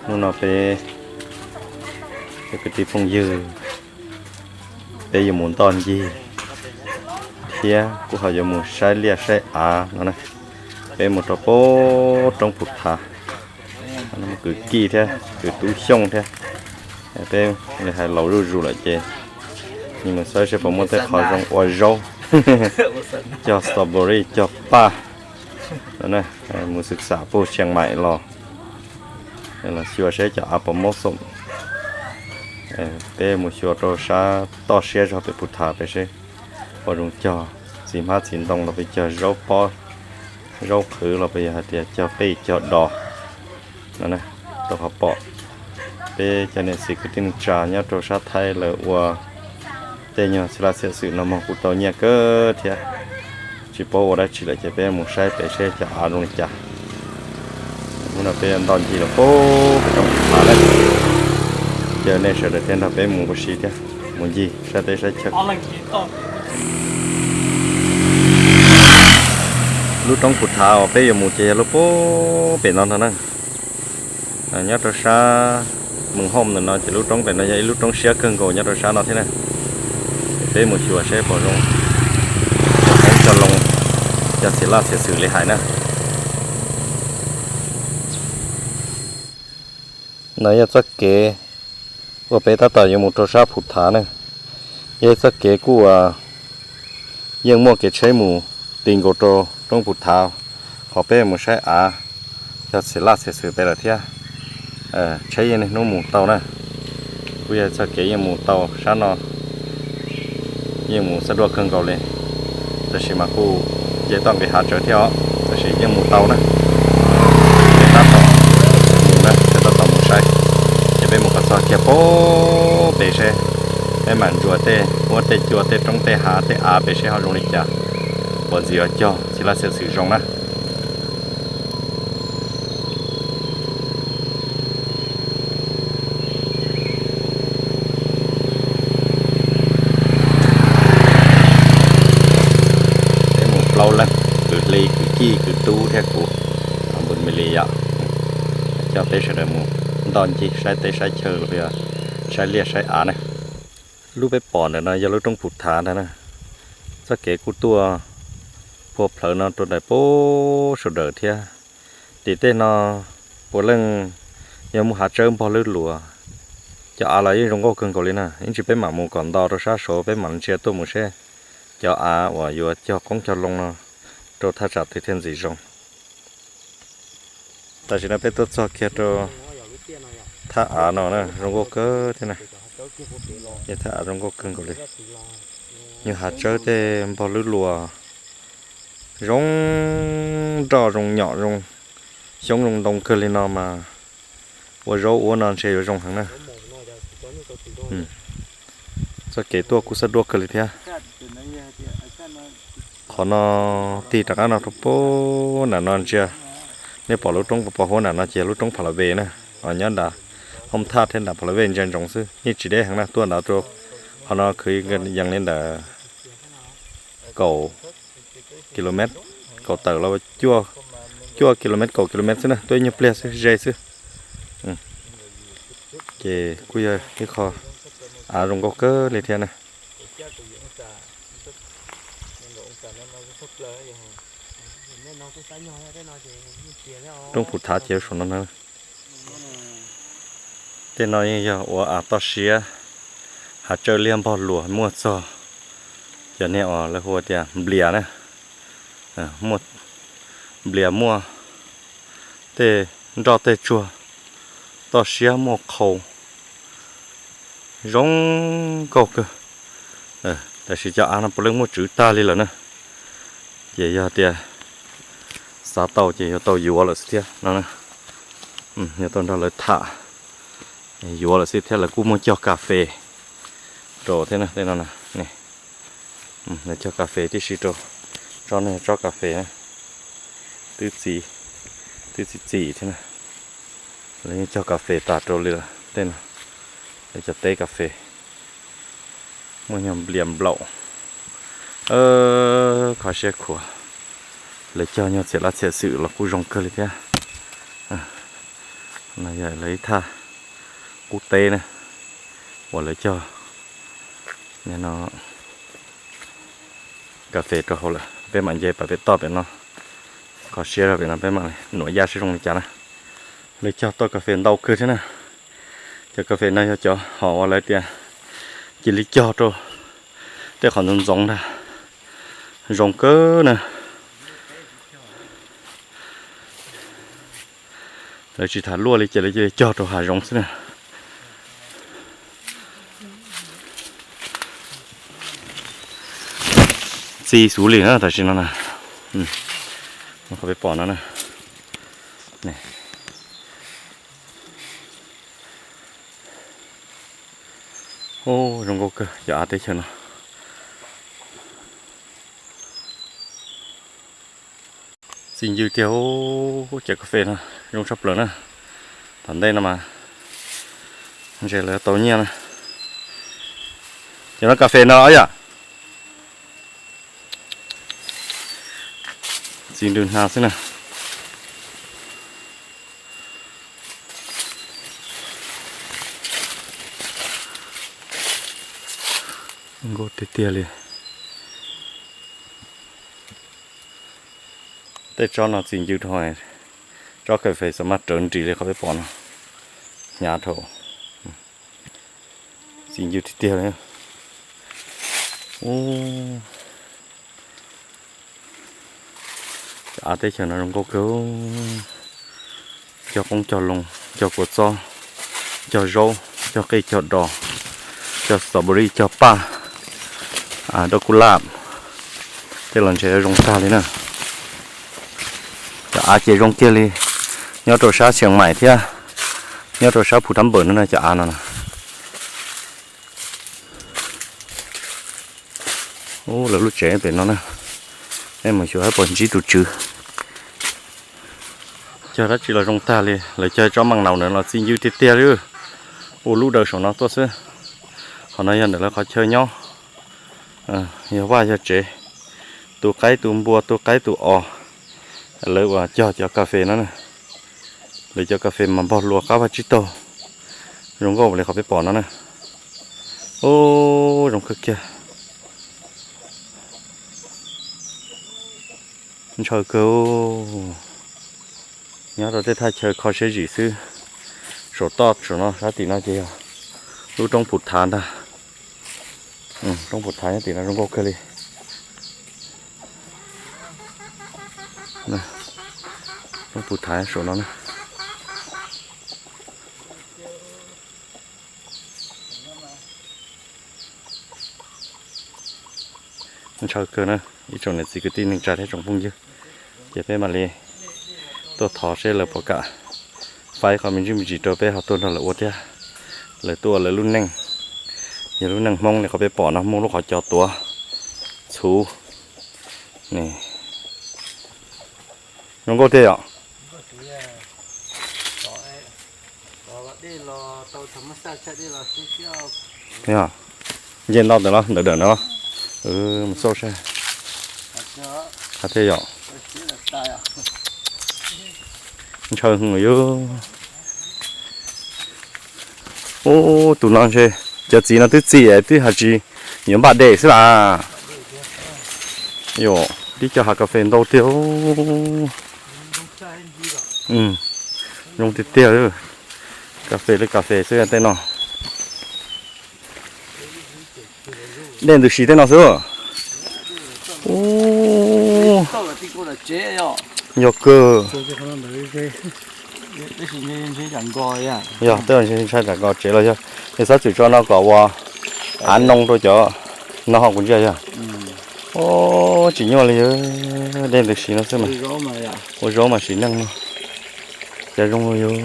Hnub no peb cov kwv tij phooj ywg, peb yuav mus ntoj ncig thiab kuj ho yuav mus saib liaj saib av no na. Peb mus rau pem roob Phu Thav, kwv Kij thiab kwv Tub Xyooj thiab. Peb li hais laus zuj zus lawm ces mus xawb seb puas muaj tej qhov zoo ua zaub, cog strawberry, cog paj no na. Mus xwm xam puag Tsheej Maim los, los xyuas seb cov av puas mob xoom. Peb mus xyuas rau sab toj siab zog pem Phu Thav pem seb puas zoo cog txiv hmab txiv ntoo los peb cog zaub pob, zaub qhwv los peb yog hais tias cog qij cog dos no na. Rau qhov pom peb cov niam txiv kwv tij neej tsa nyob rau sab Thaib lawv ua tej nyuag txiv laj txiv xwm no mog kuj tau nyiaj kawg thiab. Tsis paub ua dab tsi lawm ces peb mus saib pem seb cov av zoo li cas. Hnub no peb ntoj ncig los pem roob Phu Thav lawm, caw nej sawv daws thiab nrog peb mus ua si thiab, mus ncig saib teb saib chaw. Lub roob Phu Thav uas peb yuav mus ces yog lub pem no ntag na. Nyob rau sab Mees Hooj ntawm no ces lub roob pem no yog ib lub roob siab kawg nkaus nyob rau sab no thiab na. Peb mus xyuas seb puas zoo, cog qoob cog loo, cog txiv laj txiv xwm li hais na. No yog txoj kev uas peb tab tom yuav mus rau sab Phu Thav na. Yog ib txoj kev kuj uas yeej muaj kev tsheb mus ti nkaus rau roob Phu Thav, qhov peb mus saib av, cog txiv laj txiv xwm pem lawm thiab. Tsheb yeej niaj hnub mus tau na. Kuj yog txoj kev yeej mus tau sab no, yeej mus xab duaj kawg nkaus li. Tab sis mas kuj nce toj nqis hav tsawv thiab os, tab sis yeej mus tau na. Peb tab tom mus na, peb tab tom mus saib, ces peb mus kom txog kiag pem seb, peb mam ntsuas tej huab tej cua tej roob tej hav tej av pem seb ho zoo li cas, puas ntxim yuav cog txiv laj txiv xwm zoo na. Peb mus plaub leeg, kwv Hli, kwv Kij, kwv Tub thiab kuv, npus me li yom. Coj peb sawv daws mus ntoj ncig saib teb saib chaw los yog saib liaj saib av na. Lub peb pom ntawm no yog lub roob Phu Thav ntag na. Txoj kev kuj tuaj phua plhawv no rau ntawm pem sawv daws thiab. Tim tej no puav leej yog muaj hav tsawb npog lwb luas, cov av los yeej zoo nkauj kawg nkaus li na. Ib ntsis peb mam mus kom nto rau sab saud peb mam ntsia tuaj mus seb cov av uas yuav cog qoob cog loo no rau thaj tsam twg thiaj ntxim zoo. Tam sim no peb tuaj txog kiag rau thaj av no na, zoo nkauj kawg thiab na. Yog thaj av zoo nkauj kawg nkaus li. Nyuag hav tsawb tej npog lwb luas zoo nroj zoo nyom zoo xyoob zoo ntoo kawg li no mas ua zaub ua no ntshe yuav zoo heev na. Txoj kev tuaj kuj xab duaj kawg li thiab. Qhov no tig rov qab no rau pem nram no ntsia, nej pom lub roob pos pos huab nram no ces lub roob Pha La Ve na. Nyob nram Hooj Thaj thiab nram Pha La Ve ntsia ntsoov xwb, yeej tsis deb heev na, tuaj nrad rau qhov no khwv yees li ntawm kaum kilomet, kaum tawm los cuaj kilomet, kaum kilomet xwb na, tuaj ib nyuag pliag xwb ze xwb. Ces kuj yog ib qho av zoo nkauj kawg li thiab na. Roob Phu Thav ces saum no na. Tej no yeej yog ua av toj siab, hav tsawb liaj npog luas muaj txog cov niag uas lawv hu tias nplias na. Muaj nplias, muaj tej nroj tej tsuag, toj siab muaj qhau, zoo nkauj kawg. Tab sis cov av no puav leej muaj tswv tag li lawm na. Ces yog tias xav tau ces yuav tau yuav lawm xwb thiab no. Yuav tau nrog lawv tham, yuav lawm xwb thiab. Lawv kuj muaj cog kas fes rau thiab na, tej no na. Lawv cog kas fes tib si rau tsob no, tsob kas fes na. Twb txi, twb txi txiv thiab na. Lawv yeej cog kas fes tas rau li lawm tej no. Lawv cov teb kas fes muaj nyuag nplias nplaum, kho siab khuav. Lawv cog nyuag txiam laj txiam xwm los kuj zoo kawg li thiab. No yog lawv ib thaj qub teb na, uas lawv cog no kas fes rau hauv lawm. Peb mam nce pas pem toj pem no, kho siab rau pem no peb mam nuam yaj seb zoo li cas na. Lawv cog toj kas fes ntau kawg thiab na. Cov kas fes no yog cov hom uas lawv tias cia li cog rau tej qhov ntxoov ntxoov ntag, zoo kawg na. Lawv tsis tham luaj li ces lawv cia li cog rau hav zoov xwb na. Txi xub li na tam sim no na. Qhov peb pom no na. Ub, zoo nkauj kawg cov av teb chaws no. Txi ncw tiag, cov kas fes no zoo tshaj plaws na. Tom ntej no mas ntshe lawv tau nyiaj na. Cov no kas fes no os yom. Txi ncw hnav xwb na. Nkauj tiag tiag li. Tej tsob no txi ncw dhau, tsob kas fes xav mas rawv nris li qhov peb pom no. Hnyav dhau. Txi ncw tiag tiag li. Cov av teb chaws no zoo nkauj kawg. Cog qoob cog loo, cog kua txob, cog zaub, cog qij cog dos, cog strawberry, cog paj, daj kuj laj, tej los ntshe zoo tag li na. Cov av ces zoo kiag li, nyob rau sab Xeev Maim thiab nyob rau sab Phu Thab Npawm no na cov av no. Ub, lawv lub tsev pem no na. Nej mus xyuas hab puas ntsib tus tswv. Cog dab tsi los zoo tag li, lawv cog tsob maaj naus ntawd los txi ncw tiag tiag li. Ua lub daws saum no tuaj xwb. Qhov no yog ntawm lawv qhov chaw nyob, yog vaj yog tsev, tu qaib tu npua tu qaib tu os, lawv uas cog cov kas fes no na. Lawv cov kas fes mas npog hlua qab vaj tsib taug, zoo nkauj li qhov peb pom no na. Ub, zoo kawg kiag. Ntshaw kawg. Nyob rau tej thaj chaw kho siab zim xwb. Saum toj saum no sab tim no ces yog lub roob Phu Thav ntag. Roob Phu Thav nyob tim no zoo nkauj kawg li. Roob Phu Thav saum no na. Ntshaw kawg na, ib tsoom niam txiv kwv tij neej tsa thiab tsoom phooj ywg, ces peb mam li tuaj thov seb lawv puas kam faib qhov me ntsis me ntsis rau peb ho tuaj nrog lawv ua thiab. Lawv tuaj ua lawv lub neej, yog lub neej Hmoob li qhov peb pom no, muaj lub qhov cos tuav txhuv. Zoo nkauj tiag yom. Nce ntau ntawm no, ntawm dawm no, mus xauj seb. Qab thiab yom. Ntshaw heev yog. Ub, tus no ntshe cov txiv no twb txi twb hais tsis yuav npaj dej xwb las. Yom, tib co hav kas fes ntau tiag. Zoo tiag tiag. Kas fes li kas fes xwb tej no. Dej ntws si tej no xwb. Ub, yog kawg. Yog tej ntshai tsam nkaus tsev los yog, yog xav txwm tso no kom ua av noo rau cov no ho kuv ntsia yog. Ub, tsis nyuaj li, dej ntws si no xwb mas. Ua zaub mas sim neej no. Cas zoo li yog.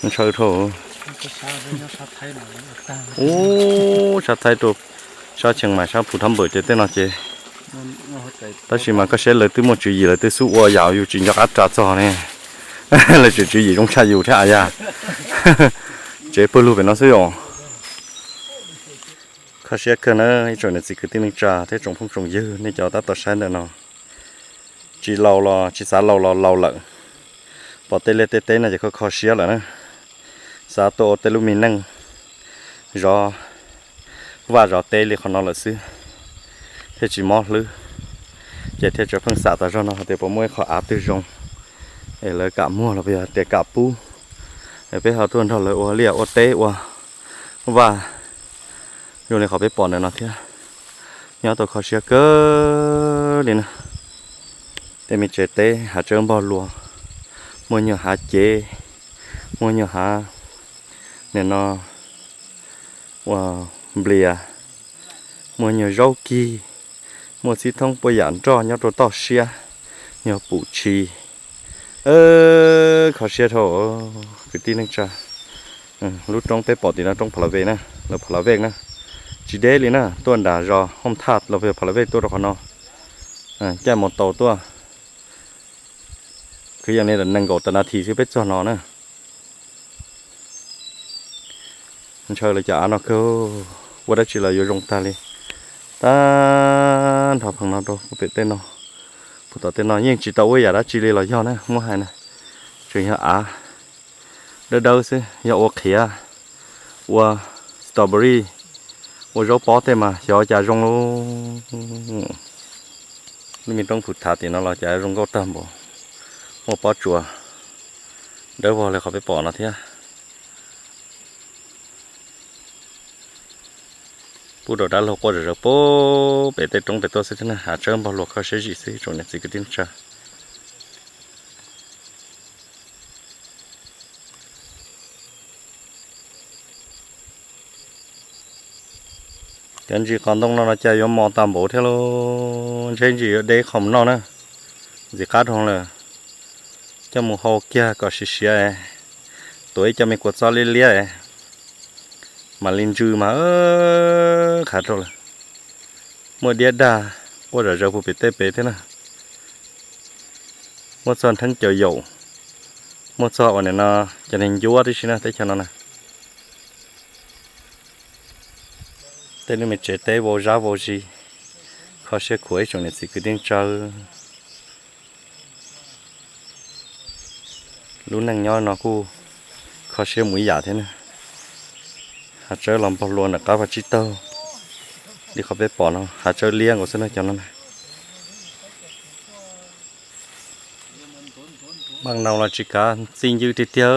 Ntshaw dhau. Ub, sab Thaib rau sab Tsheej Maim sab Phu Thab Npawm ces tej no ces, tab sis mas koj saib lawv twb muaj tswv yim, lawv twb xub ua yam yus tsis nco qab ras txog ne. Lawv tseem tswv yim zoo tshaj yus thiab yog. Tsev pawg lug pem no xwb os. Kho siab kawg na ib tsoom niam txiv kwv tij neej tsa thiab tsoom phooj tsoom ywg, nej cov tab tom saib ntawm no, tsis laus los tsis xav laus los laus lawm, Pom tej liaj tej teb no ces kho kho siab lawm na. Xav tuaj ua tej lub me neej zov vaj zov teb li qhov no lawm xwb, thiaj tsis mob hlwb. Ces thiaj tseem pheej xav tas zog no hais tias puas muaj ib qho av twg zoo es lawv kam muag los puas yog tias kam pub, es peb ho tuaj nrog lawv ua liaj ua teb ua vaj zoo li qhov peb pom ntawm no thiab. Nyob tau kho siab kawg li na. Tej me tsev teb hav tsawb npog luas, muaj nyuag hav cev, muaj nyuag hav, nim no ua nplias, muaj nyuag zaub kig, muaj txhib thoob puas yam nroj nyob rau toj siab, nyuag pum tshis. Kho siab dhau kwv tij neej tsa. Lub roob peb pom tim no roob Pha La Vej na, lawv Pha La Vej na, tsis deb li na, tuaj nram zos Hooj Thaj los Pha La Vej tuaj rau qhov no, caij mus tau tuaj, kwv yees li nees nkaum tawm nas this xwb peb txog no na. Ntshaw lawv cov av no kawg, ua dab tsi los yuav zoo tag li. Tag nrho pheem no rau pem tej no, puag tom tej no yeej tsis tau ua yam dab tsi li los yog na, muab hais na, tseem yog av dawb dawb xwb, yog ua qhiav, ua strawberry, ua zaub pob tej mas xyov cas zoo lauj. Lub me roob Phu Thav tim no los cas zoo nkauj tag npaum, muaj pob tsuas dawb vog li qhov peb pom no thiab. Pub rau dab laug quaj zom zaws pub pem tej roob pem tuaj xwb thiab na, hav tsawb npog luas kho siab zim xwb tsoom niam txiv kwv tij neej tsa. Cov ntsis qos ntoo no no cas yuav mos tag npaum thiab lauj, ntshe ntsis yuav de qhov mus noj na. Ntxim qab dhau lawm, coj mus hau kiag kom siav siav, tuav ib co me kua txob liab liab, mam li ntsw mas qhav rau lawm. Muaj diab dag quaj zom zaws puag pem tej pem thiab na. Muaj txog ntheeb caum yaum, muaj txog uas nim no cov neeg ncuab tib si na teb chaws no na. Tej lub me tsev teb vau zab vau zis, kho siab khuav ib tsoom niam txiv kwv tij neej tsa. Lub neej nyob no kuj kho siab mus ib yam thiab na. Hav tsawb los npog luas nram qab vaj tsib taug, li qhov peb pom no hav tsawb liab nkaus xwb na cov no na. Npaj nau los tsis kav txij ncw tiag tiag,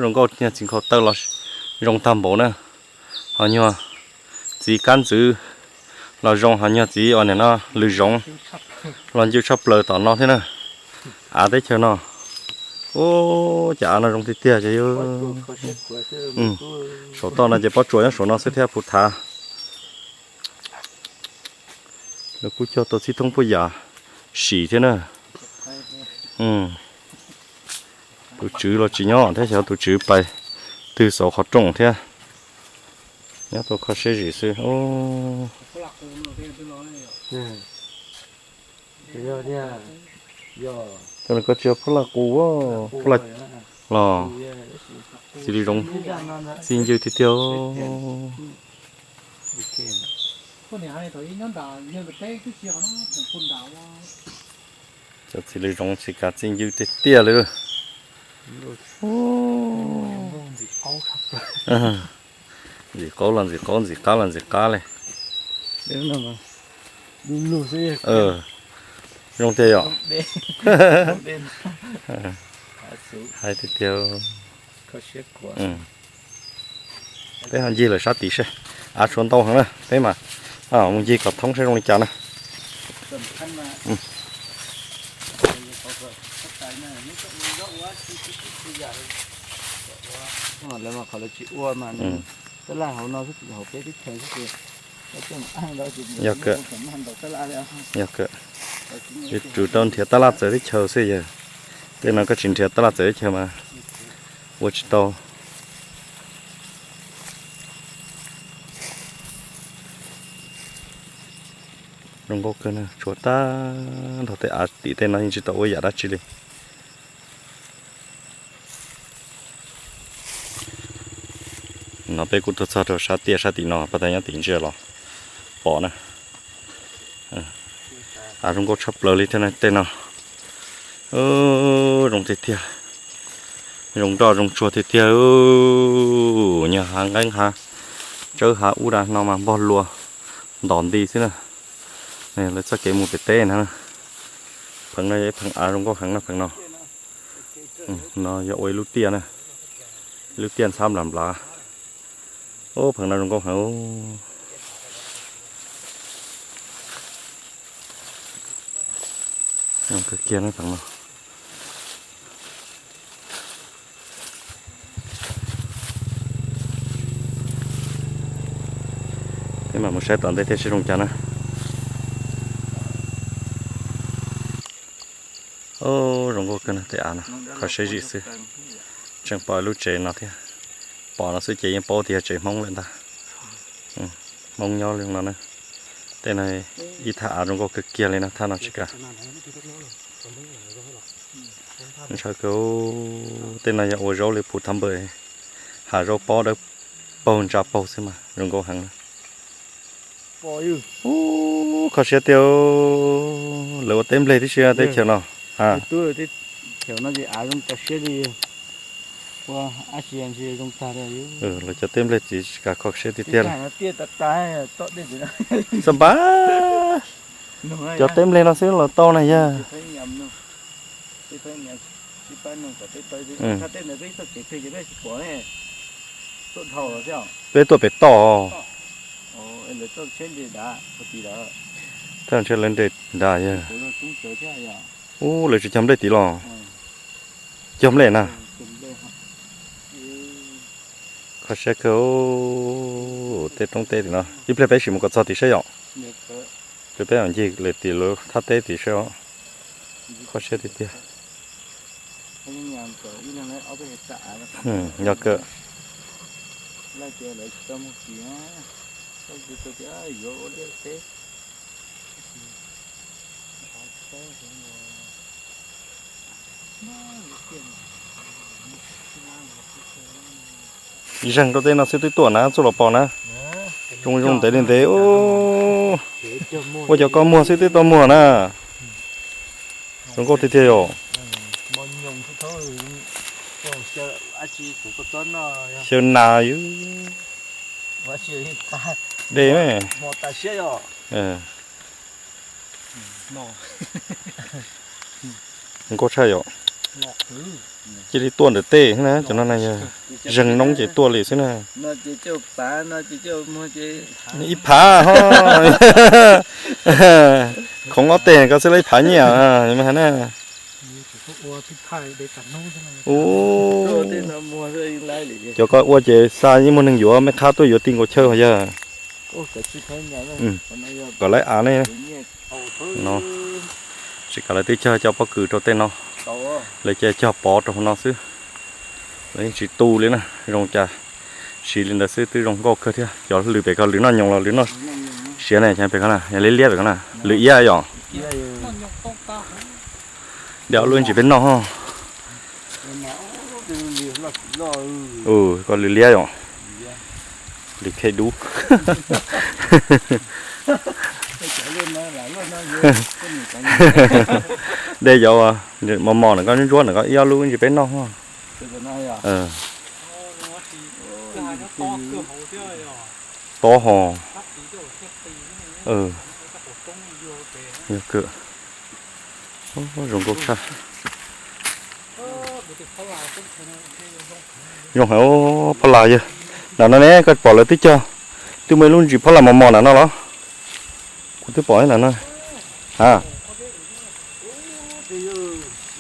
zoo nkauj niag txiv nkhaus taw los zoo tag npaum na. Ho nyuag txiv kab ntxwv los zoo, ho nyuag txiv uas nim no lws zoov los ncw tshaj plaws tom no thiab na. Av teb chaws no, ub, cas av no zoo tiag tiag ces. Saum toj no ces pob tsuas nyob saum no xwb thiab Phu Thav. Lawv kuj cog tau txhib thoob puaj yam sim thiab na. Tus tswv los tsis nyob thiab, xyov tus tswv pais twg xauv qhov rooj thiab. Nyob tau kho siab zim xwb. Koj tsis yog phab laj qus, phab laj los txiv lws zoov txij ncw tiag tiag. Cov txiv lws zoov tsis kav txij ncw tiag tiag li. Ntxim qaub los ntxim qaub, ntxim qab los ntxim qab li. Zoo tiag yom. Hais tiag tiag. Peb ho ncig lawm sab tid seb, av tshuav ntau heev na, peb mas mus ncig kom thoob seb zoo li cas na. Yog kawm, yuav tsum tau nrhiav tab laj txawv teb chaws xwb yawg. Tej no koj tsis nrhiav tab laj txawv teb chaws mas ua tsis tau. Zoo nkauj kawg na, tshuav tag nrho tej av tim tej no yeej tsis tau ua yam dab tsi li. No peb kuj tuaj txog rau sab tiaj sab tim no, pab tau nyob tim ntsia los pom na. Av zoo nkauj tshaj plaws li thiab tej no. Zoo tiag tiag, zoo nroj zoo tsuag tiag tiag. Nyuag hav nqeeb hav tsawb hav ub da no mas npog luas ntom nti xwb na. Lawv txoj kev mus pem teb na. Pheev no yog ib pheev av zoo nkauj heev na pheev no. No yog ua ib lub tiaj na, ib lub tiaj ntxhab nplas nplav. Ub, pheev no zoo nkauj heev. Kawg kiag pheev no. Peb mam mus saib tom ntej thiab seb zoo cas na. Zoo nkauj kawg no tej av no, qhov siab zim xwb. Tseem pom lub tsev no thiab. Pom no xwb ces yeej paub tias yog tsev Hmoob lawm ntag. Hmoob nyob li no na. Tej no ib thaj av zoo nkauj kawg kiag li no, thaj no tsis kav. Ntshaw kawg. Tej no yog ua zaub li phuv thav npawm, hav zaub pob dawb paug ntsa paug xwb mas zoo nkauj heev. Ub, kho siab tiag. Lawv ua teb nplej tib si teb chaws no. Lawv cov teb nplej txiv tsis kav kho siab tiag tiag li. Xab npab, cov teb nplej no xwb los tau na yog. Peb tuaj pem toj. Thaj ntshe lawv nres nrad yog. Ub, lawv tsis cog nplej tid los? Cog nplej na. Kho siab kawg. Tej roob teb tim no ib pliag peb sim mus kom txog tim saib yom. Peb peb ncig lawm tim lawv thaj teb tim saib os. Kho siab tiag tiag. Yog kawg. Zeeg rau tej no xwb twb tuaj na, txuj los pom na. Zoo zoo ntev li ntev. Ua cov koj muag xwb twb tau muag na. Zoo nkauj tiag tiag yom. Xyaw nas yom. Dej me. Nkauj tshaj yom. Cia li tuaj ntawm tej na, cov no na yog zeeg noob ces tuaj li xwb na. Ib phav ho. Khoov ob teg ko xwb la ib phav nyiaj na. Ub, cov ko ua ces xa yeej muaj neeg yuav, mej qhab tuaj yuav ti nkaus chaw yog. Kom lawv av ne. No, tsis kam lawv twb cog cov pob kws rau tej no, lawv cia cog pov rau hauv no xwb. Lawv yeej tsis tu li na, zoo cas siv li ntawd xwb twb zoo nkauj kawg thiab. Cov lwm pem ko lwm noj nyoos los lwm noj siav ne, pem ko na, yog liab liab pem ko na, lwm iab yom. Dej ob lub ntsis peb noj ho. Ko lwm liab yom. Lwm khej dub. Dej cov mos mos na, koj ntsuab ntsuab na, koj ib ob lub ntsis peb noj ho. Tob ho. Yog kawg. Zoo nkauj tshaj. Zoo heev phab las yawg. Nram no ne koj pom lawv twb cog, twb muaj ib lub ntsis phab las mos mos nram no los? Kuv twb pom nram no.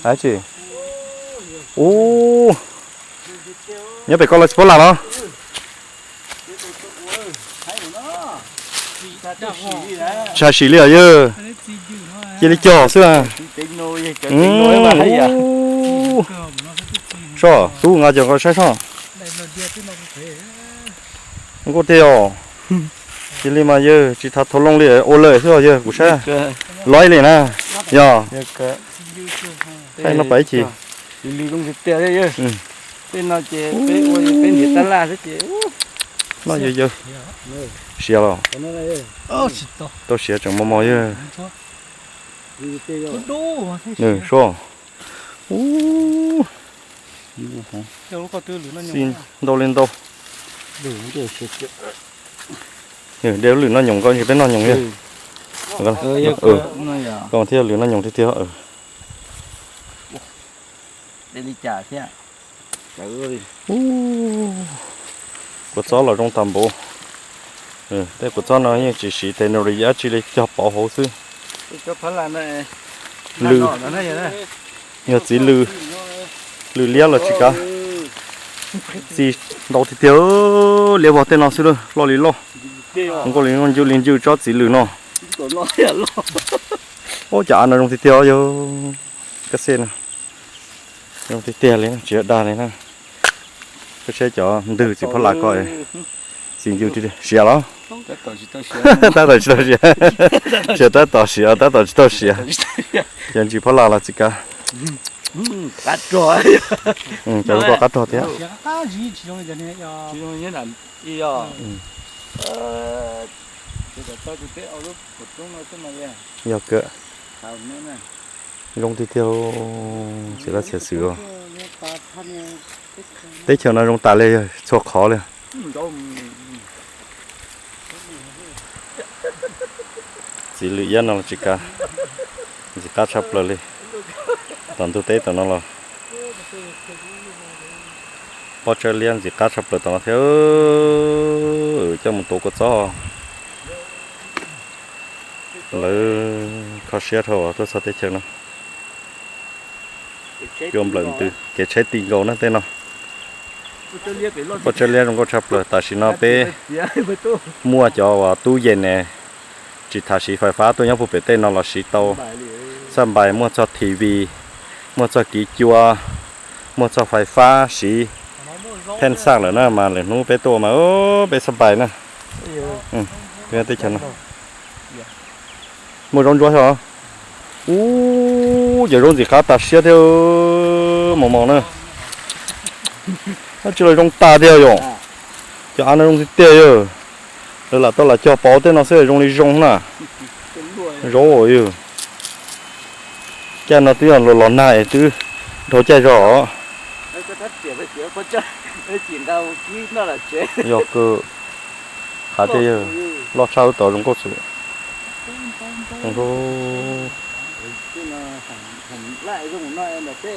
A, tsis, ub, nyob pem ko los tsis phab las los? Tsis hais sim li os yawg. Cia li cog xwb. Soj tub nqa cov ko saib soj. Nkauj tiag os. Cia li mas yawg tsis thav thau loo li ua lawm xwb os yawg kuv saib. Lob ib li na. Yog. Thaij no pais ib chim. No yawg yawg. Siav los? Tau siav tseem mos mos yawg. Nws soj. Ub, ntau li ntau. De lwm noj nyoos, koj ntshe peb noj nyoos li. Koj thiaj lwm noj nyoos tiag tiag. Kua txob los zoo tag npaum. Tej kua txob no yeej tsis siv tes nus li dab tsi li, cog pov hauv xwb. Lwm, yog txiv lwm, lwm liab los tsis kav. Txi ntau tiag tiag, liab vog tej no xwb loj li loj. Nkaus li ncuj li ncuj tsob txiv lwm no. Ub, cov av no zoo tiag tiag yog kab xej no. Zoo tiag tiag li, tsis dag li na. Koj saib cov ntwg txiv phob las ko, txiv ncuj siav los? Tab tom tsis tau siav. Tsis tab tom siav, tab tom tsis tau siav. Cov ntsis phob las los txiv kav. Cov zoo ko qab rog thiab. Yog kawg. Zoo tiag tiag, txiv laj txiav xwm. Teb chaws no zoo tas li txhua qhov li. Txiv lwm iab no los tsis kav, ntxim qab tshaj plaws li. Tom ntug teb tom no los pob tsawb liab ntxim qab tshaj plaws tom no thiab. Coj mus tuav kua txob. Lawv kho siab dhau tuaj txog teb chaws no. Cua nplawm ntws, kev tshaib ti nkaus na tej no. Pob tsawb liab zoo nkauj tshaj plaws. Tam sim no peb muaj cov uas tub yees ne, tsis tham siv fais fab tuaj nyob puag pem tej no los siv tau. Xab npais muaj txog T V, muaj txog kiv cua, muaj txog fais fab siv pheej xaj lawm na mas lwm hnub peb tuaj mas peb xab npais na. Teb chaws no muaj zaub ntsuab thiab. Ub, cov zaub ntxim qab tas siab thiab mos mos na. Dab tsi los zoo tas tiag yom. Cov av no zoo tiag tiag yog. Lawv lam tau lam cog pov tej no xwb zoo li zoo na. Zaub yog. Caij no twb yog los los nag es twb dhau caij zog. Yog kawg, qhav tiag yog, loj tshaj wb tod zoo nkauj xwb.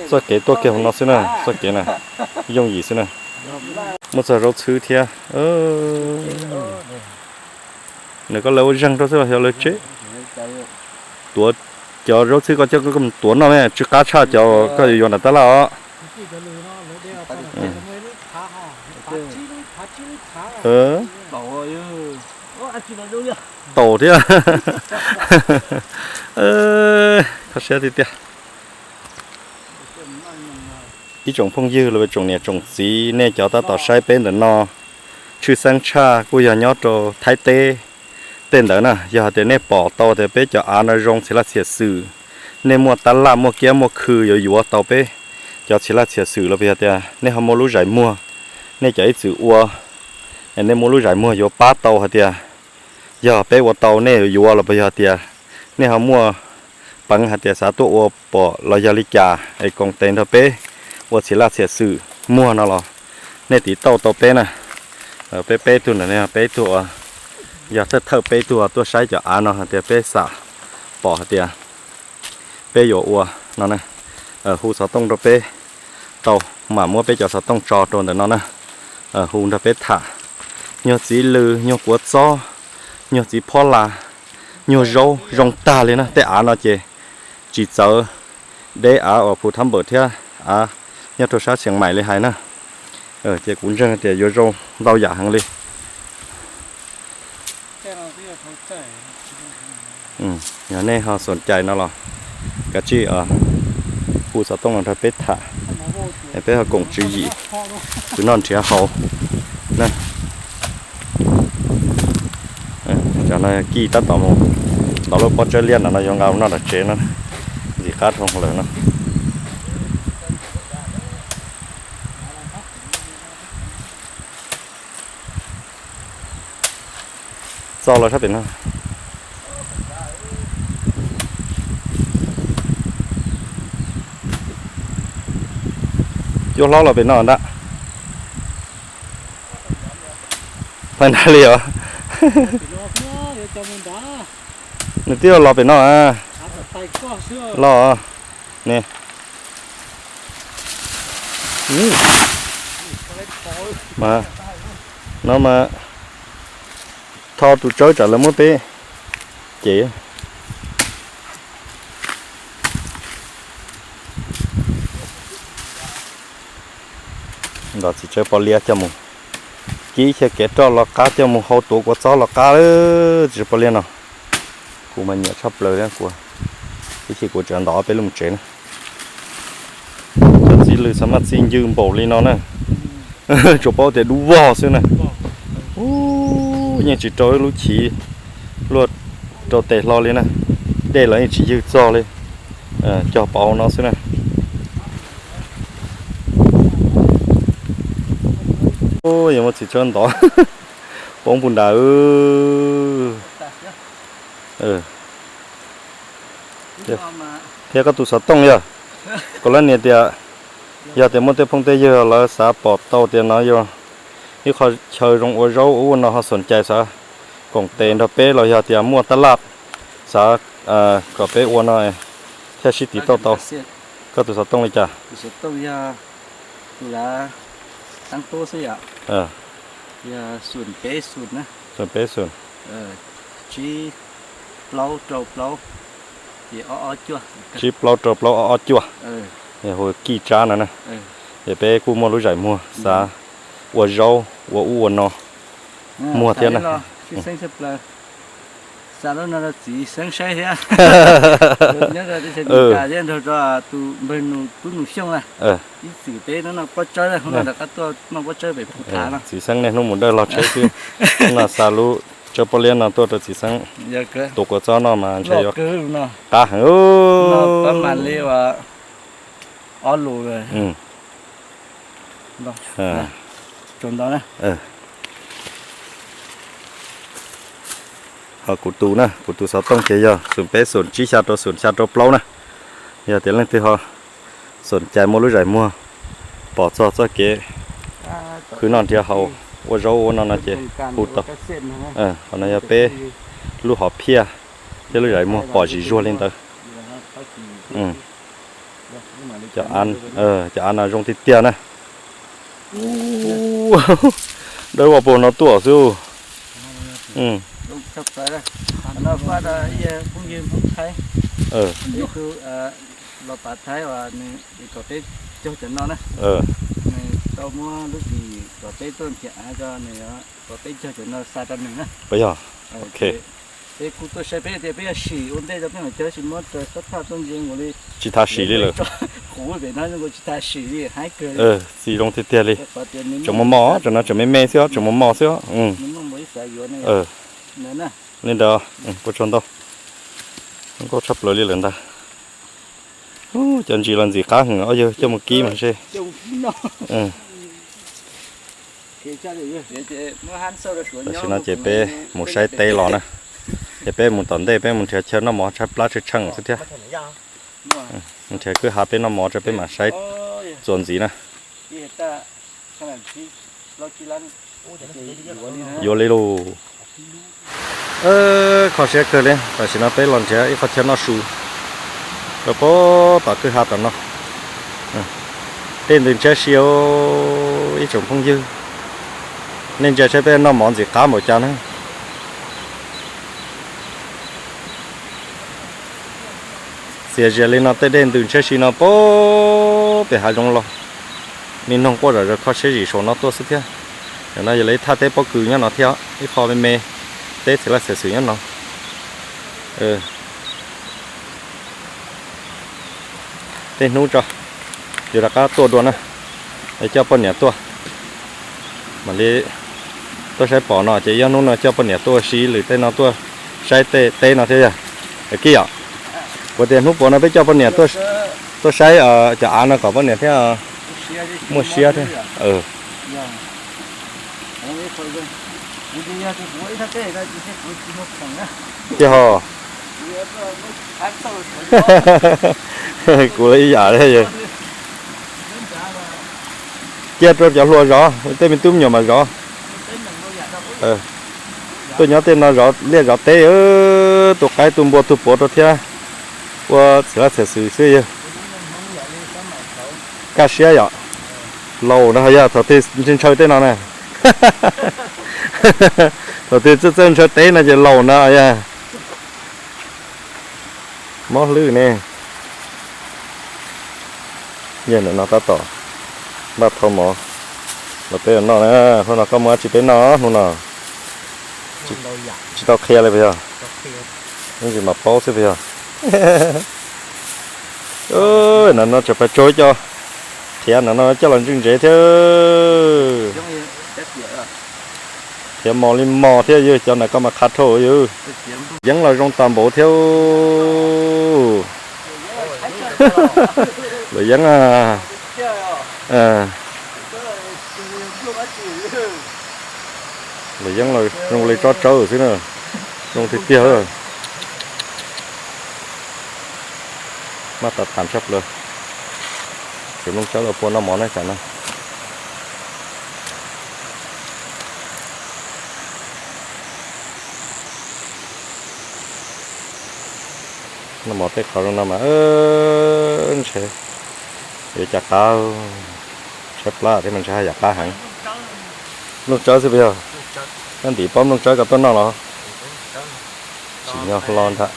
Txoj kev tuaj kiag hauv no xwb na, txoj kev na, yooj yim xwb na. Muaj txog zaub txhwb thiab. Nws koj lawv ua zeeg rau xwb los xyov lawv tseb. Tuav cov zaub txhwb koj coj koj tuav noj ne, tsw qab tshaj cov koj yuav yuav nram tab laj os. Taus thiab. Kho siab tiag tiag. Ib tsoom phooj ywg los tsoom niam tsoom txiv, nej cov tab tom saib peb ntawm no, tshwj xeeb tshaj kuj yog nyob rau Thaib teb tej ntawd na. Yog hais tias nej pom tau tias peb cov av no zoo txhia laj txhia xwm, nej muaj tab laj muaj kiab muaj khw yuav yuav tau peb cov txhia laj txhia xwm los puas yog tias nej ho muaj lub zais muag, nej cov ib txwm ua, nej muaj lub zais muag yuav pab tau hais tias yog peb ua tau nej yuav yuav los puas yog tias nej ho muaj peev hais tias xav tuaj ua pom los yog li cas es koom tes nrog peb ua txhia laj txhia xwm muag no los nej tiv tauj tau peb na. Peb peb tug ntawm no peb tug uas yog thawj thawj peb tug tuaj saib cov av no hais tias peb xam pom hais tias peb yuav ua no na. Hu xov tooj rau peb tau, mam muab peb cov xov tooj tso rau ntawm no na. Hu nrog peb tham. Nyuag txiv lws, nyuag kua txob, nyuag txiv phob las, nyuag zaub zoo tag li na. Tej av no ces tsis txawv deb av uas Phu Thab Npawm thiab av nyob rau sab Xias Maim li hais na. Ces kuv ntseeg tias yuav zoo ntau yam heev li. Yog nej ho xoom cais no los kav tsij hu xov tooj los nrog peb tham, peb ho koom tswv yim, kwv noj nrhiav haus na. Cov no kij tab tom mus ntov lub pob tsawb liab no, yuav nqa noj tom tsev no, ntxim qab dhau lawm no. Txo los sab pem no. Cuab hlob los pem no ntag. Pais nrad li os. Nws twb los pem no. Los ne. No mas tho tus tsawb tsam lawv muab peb cev. Nrog txiv tsawb poj liab coj mus kib chaw kev roj los qab, coj mus hau tuav kua txob los qab lawm. Txiv tsawb poj liab no kuv mas nyiam tshaj plaws li kuv, ib chim kuv tseem ntov ob peb lub mus tsev na. Cov txiv lws xav mas txi ncw npaum li no na, tsuas paub tias dub vog xwb na. Yeej tsis rau ib lub chiv luaj rau tes hlo li na, dej los yeej tsis ywg txog li, cog pauv no xwb na. Yuav muab txiv tsawb ntov poob puag nrad. Thiab koj tus xov tooj yog, kuv lab nias tias yog tias muaj tej phooj tej ywg lawv xav pom tau tias no yog ib qho chaw zoo ua zaub ua ub ua no ho xoom cais xav koom tes nrog peb los yog tias muaj tab laj xav kom peb ua no thiaj sib tiv tauj tau. Koj tus xov tooj li cas? Tus lav tub xwb yom, yog xoom peb xoom na, xoom peb xoom, tsib plaub rau plaub, ces ob ob cuaj, tsib plaub rau plaub ob ob cuaj. Yog hu kij tsab no na. Ces peb kuj muaj lub zais muag xav ua zaub ua ub ua no muag thiab na. Xav lub no rau txiv xeeb saib thiab. Nyob rau teb chaws Amelikas thiab nrog rau tus npawg nus tub nus Xyooj na, ib txwm peb noj noj pob tsawb, hnub no rov qab tuaj noj pob tsawb pem Phu Thav no. Txiv xeeb niaj hnub mus dawj log tsheb xwb, no xa lub tsawb pob liab no tuaj rau txiv xeeb tus kua txob no mas ntshe yuav qab heev. Pab mas li ob lus. Ho kuv tus na, kuv tus xov tooj ces yog xoom peb xoom tsib xya rau xoom xya rau plaub na. Yog tias leej twg ho xoom cais muaj lub zais muag pom txog txoj kev khwv noj nrhiav haus ua zaub ua no no ces hu tau. Qhov no yog peb lub hom phiaj thiab lub zais muag pom zim zuag li ntawd. Cov av no zoo tiag tiag na. Dawb vog puag no tuaj xwb. Los pav Thaib uas nws kom peb cog cov no na. Nws tau muab lub dim kom peb tuaj nrhiav av rau nws, kom peb cog cov no xa rau nws na. Puas yog? Ok. Peb kuj tuaj saib peb tias peb yuav sim ua ntej rau peb mam cog, tsis muab raws sab thaj tuaj ntsia nkaus li. Tsis tas sim li lawm. Qhuv pem no zoo nkaus tsis tas sim li, haib kawg. Txiv zoo tiag tiag li. Tseem mos mos, tseem no tseem me me xwb os, tseem mos mos xwb os. Li ntawd, kuv tsaug ntau. Zoo nkauj tshaj plaws li lawm ntag. Cov ntsis los ntxim qab heev, ob yawg coj mus kib mas ntshe. Tam sim no ces peb mus saib teb los na, ces peb mus tom ntej peb mus nrhiav chaw noj mov tshaib plab tshaib tsheej xwb thiab. Mus nrhiav kwj ha peb noj mov rau peb mam saib txuas ntxiv na. Yuav li lauj. Kho siab kawg li, tam sim no peb los nrhiav ib qho chaw noj su rau pem tom kwj ha tom no. Dej ntws ntshiab si, ib tsoom phooj ywg, nej ntsia saib peb noj mov ntxim qab npaum cas na. Txias zias li no tej dej ntws ntshiab si no pem hav zoov los, niaj hnub quaj zom zaws kho siab zim saum no tuaj xwb thiab. Ntawm no yog lawv ib thaj teb pob kws nyob no thiab, ib qho me me teb txiv laj xwm xwm nyob no. Tej hnub tso, yuav rov qab tuaj dua na, coj poj niam tuaj. Mam li tuaj saib pom no ces ib ob hnub no coj poj niam tuaj ua si lwm tej no tuaj saib tej teb no thiab yog. Kij yom, kuv tias hnub puav no peb coj poj niam tuaj saib cov av no kom poj niam thiab muaj siab thiab. Tij ho, kuv ib yam li. Cia rau cov hluas zov, tej me tub me nyuam mas zov. Tuaj nyob tej no zov liaj zov teb, tu qaib tu npua tu puav rau thiab. Ua txhia laj txhia xwm xwb yog. Kaj siab yom. Laus no yog thaum twg ntshaw ntshaw tej no na. Thaum twg txawj txawj ntshaw teb no ces laus no yog. Mob hlwb ne. Yog ntawm no tab tom npaj thau mov los peb noj na. Hnub no koj muaj dab tsi peb noj hnub no? Tsis tau qhia li puas yog? Ib ntsis mam paub xwb puas yog? No no tseem pais tsuag cov qhiav no no coj los ntswj ntsev thiab. Qhiav mos li mos thiab yog cov na koj mas qha dhau yog. Yeeb los zoo tas npaum thiab. Luam yeeb, luam yeeb los zoo li tsob tsawb xwb na. Zoo tiag tiag. Maj tas tham tshaj plaws. Tseem nplooj tsawb los pua noj mov na tsam no. Noj mov tej qhov zoo no mas ntshe yuav cas qab, tshaib plab thiab mas ntshe haj yam qab heev. Nplooj tsawb xwb puas yog? Koj ntim pob nplooj tsawb koj tuaj noj los? Tsim nyog hlo ntag.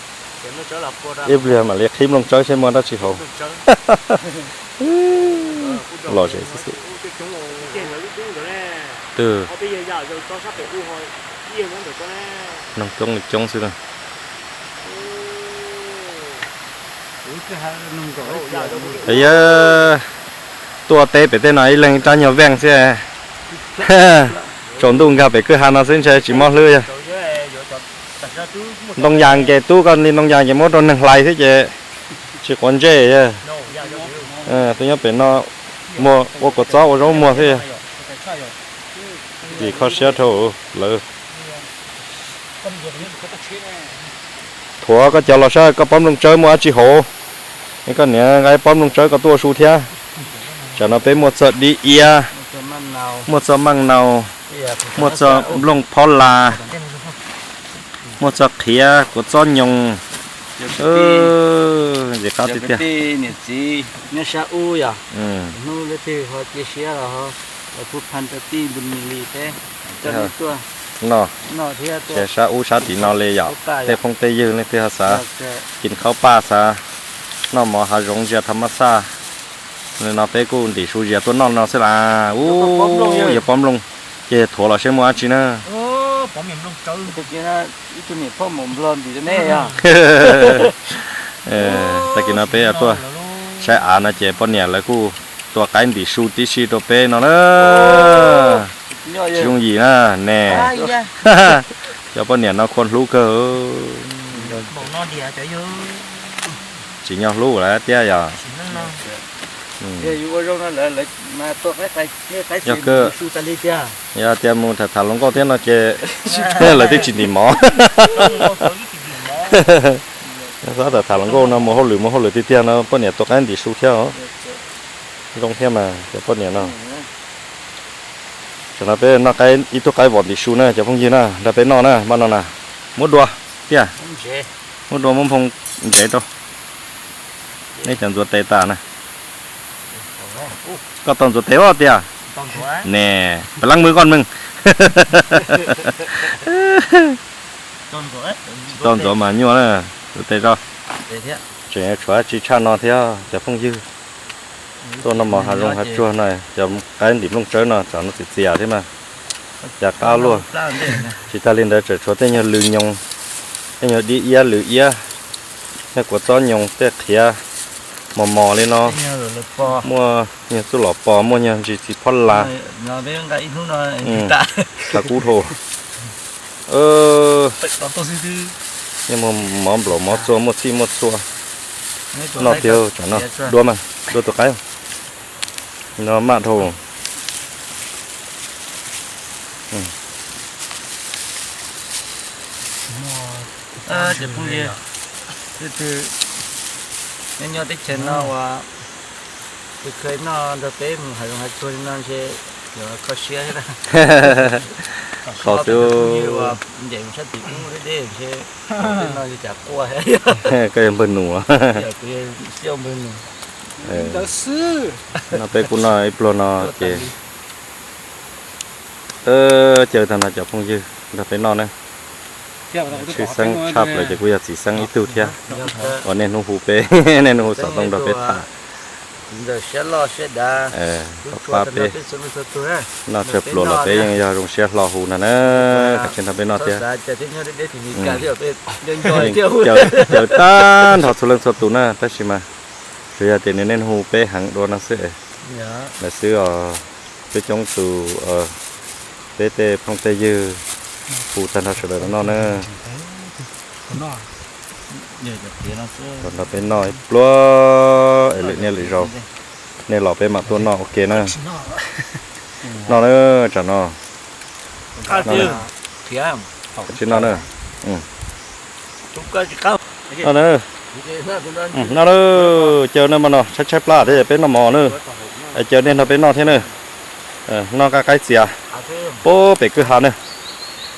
Ib pliag mam li qhib nplooj tsawb seb muaj dab tsi haus. Los zem xwb xwb. Twg? Noog coob li coob xwb na. Yog tuaj teb pem tej no ib leeg ib rab nyuag veej xwb. Tsaus ntuj nkag pem kwj ha no xwb ntshe tsis mob hlwb yog. Ntoo yas ces tub koj li ntoo yas ces muab rau neeg hlais xwb ces tsis quav ntsej. Tus nyob pem no muag ua kua txob ua zaub muag xwb. Tim kho siab dhau lawm. Thuav koj cov los saib koj pob nplooj tsawb muaj dab tsi hauv. Koj niam nqa pob nplooj tsawb koj tuaj su thiab. Tsam no peb muaj txog dib iab, muaj txog maj nau, muaj txog nplooj phob las, muaj txog qhiav, kua txob nyoos. Ntxim qab tiag tiag. Niam txiv nyob sab ub yom, hnub leej twg ho cia siab los ho pub phan rau tij npus nis li peb coj nej tuaj noj, sab ub sab tim no li yom. Tej phooj tej ywg leej twg ho xav kis khaub paj, xav noj mov hav zoov ntsia tha mab xaj li no peb kuj ntim su zias tuaj noj no xwb las. Ub, yog pob nplooj, ces thuav los seb muaj dab tsi na. Tag kis no peb tuaj saib av no ces poj niam lawv kuj tua qaib ntim su tib si rau peb no na. Tsis yooj yim na ne. Cov poj niam no khua hlub kawg. Tsim nyog hlub lawm thiab yog. Yog kawg, yog tias mus tham tham hluas nkauj thiab no ces lawv twb tsis ntim mov. Xav tham tham hluas nkauj no mus hauj lwm mus hauj lwm tiag tiag no poj niam tua qaib ntim su thiab os. Zoo thiab mas cov poj niam no. Tam no peb noj ib tug qaib vom ntim su na cov phooj ywg na, nrog peb noj na, npaj no na. Muab dua tiag, muab dua muab nphoo ntsev rau. Nej cov ntxuav tes tas na. Koj tau ntxuav tes os tiag. Ne, peb leej mwb koj meej. Tau ntxuav mas nyuaj na, ntxuav tes tso. Tseem tshuav dab tsi tshaj no thiab cov phooj ywg. Tuaj noj mov hav zoov hav tsuag no, cov qaib ntim nplooj tsawb no tsam no txias txias thiab mas. Cas qab luaj. Tsis tas li ntawd tseem tshuav tej nyuag lws nyoos, tej nyuag dib iab lws iab, tej kua txob nyoos, tej qhiav mos mos li no. Muaj nyuag txuj lom pos, muaj nyuag ntsis txiv phob las. Qhav kub dhau. Muaj mov nplaum mov txua, muaj txhij muaj txhua. Noj tiag tsam no. Dua mas, dua tus qaib. No maj dhau. Cov phooj ywg, leej twg nyob nyob teb chaws no uas Tus kheej no nrog peb mus hav zoov hav tsuag li no ntshe yuav kho siab thiab na. Kho xwb. Nce mus sab tim ub deb deb ntshe no cas quaj. Koj yog npawg nus. Yog kuv yog siab npawg nus. No peb kuj noj ib pluag no ces caw tag nrho cov phooj ywg nrog peb noj na. Tshwj xeeb tshaj plaws ces kuj yog txiv xeeb ib tug thiab uas niaj hnub hu peb, niaj hnub hu xov tooj nrog peb tham. Pab pab peb noj tsawg pluas los peb yeej yog zoo siab hlo hu no na. Kav tsij nrog peb noj thiab. Caw tag nrho txhua leej txhua tus na, tab sis mas tsuas yog tias nws niaj hnub hu peb heev dua no xwb. Lawv xwb os, peb coob tus, peb tej phooj tej ywg hu tag nrho sawv daws los noj na. Los nrog peb noj ib pluag es lwm niaj lwm zaus nej los peb mam tuaj noj ua ke na. Noj na, tsam no. Kav tsij noj na. Noj na. Noj na, caw nej mas no tshaib tshaib plab thiab peb noj mov na. Es caw nej nrog peb noj thiab na. Noj qab qaib txias puag pem kwj ha na.